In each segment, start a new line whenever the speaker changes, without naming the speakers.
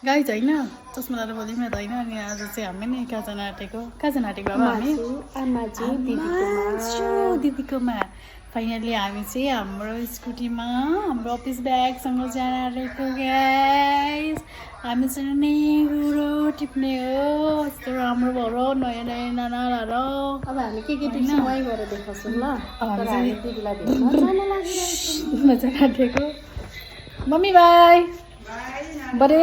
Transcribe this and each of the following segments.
guys होइन चस्मा लाएर बोल्यौँ त होइन अनि आज चाहिँ हामी नि कहाँ जान आँटेको बाबा हामी दिदीकोमा फाइनली हामी चाहिँ हाम्रो स्कुटीमा हाम्रो अफिस ब्यागसँग जान आँटेको गाइज हामी चाहिँ नै गुरो टिप्ने हो यस्तो राम्रो भयो नयाँ नयाँ नानाहरू
अब हामी के टिप्छौँ वहीँ गएर देखाउँछौँ ल हामी दिदीलाई भेट्न
जान आँटेको मम्मी बाई बरे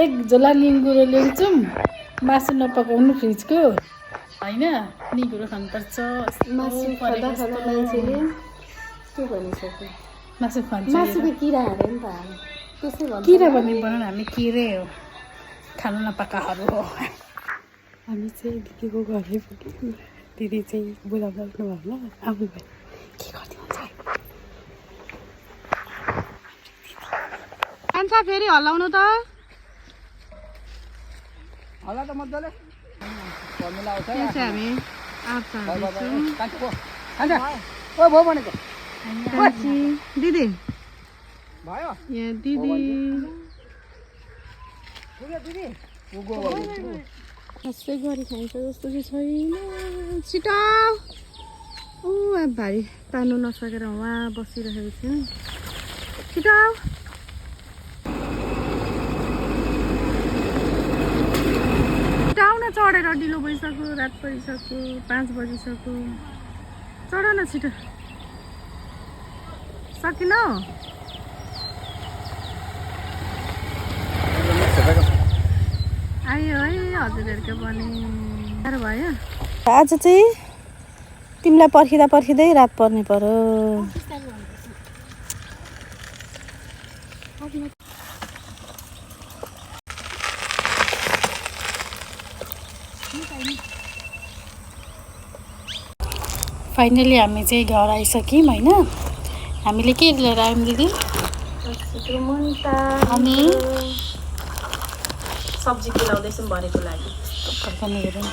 एक झोला निगुरो ल्याउँछौँ मासु नपकाउनु फ्रिजको होइन निगुरो खानुपर्छ
मासु खाँदा मान्छेले के भनिसक्यो
मासु खान्छ
मासुको किरा अरे नि त हामी त्यसै भन्छ
किरा भन्ने बनाउनु हामी किरै हो खानु नपाकाहरू हो
हामी चाहिँ दिदीको घरै पुग्यौँ दिदी चाहिँ बोलाउनु भयो आउनु भयो के गरिदिन्छ
खान्छ फेरि हल्लाउनु त
होला त मजाले फर्मुला आउँछ
त्यो चाहिँ हामी
खान्छ ओ भयो भनेको
दिदी
भयो
यहाँ दिदी
पुग्यो
खासै गरी खान्छ जस्तो चाहिँ छैन छिटो ऊ अब भाइ तान्नु नसकेर उहाँ बसिरहेको छु छिटो आउन चढेर ढिलो भइसक्यो रात परिसक्यो 5 बजिसक्यो चढ न छिटो सकिन आयो है हजुरहरूको पनि साह्रो भयो आज चाहिँ तिमीलाई पर्खिँदै रात पर्ने पर्यो फाइनली हामी चाहिँ घर आइसक्यौँ होइन हामीले के लिएर आयौँ दिदी अनि सब्जी मिलाउँदैछौँ भरेको लागि फर्काउने हेरौँ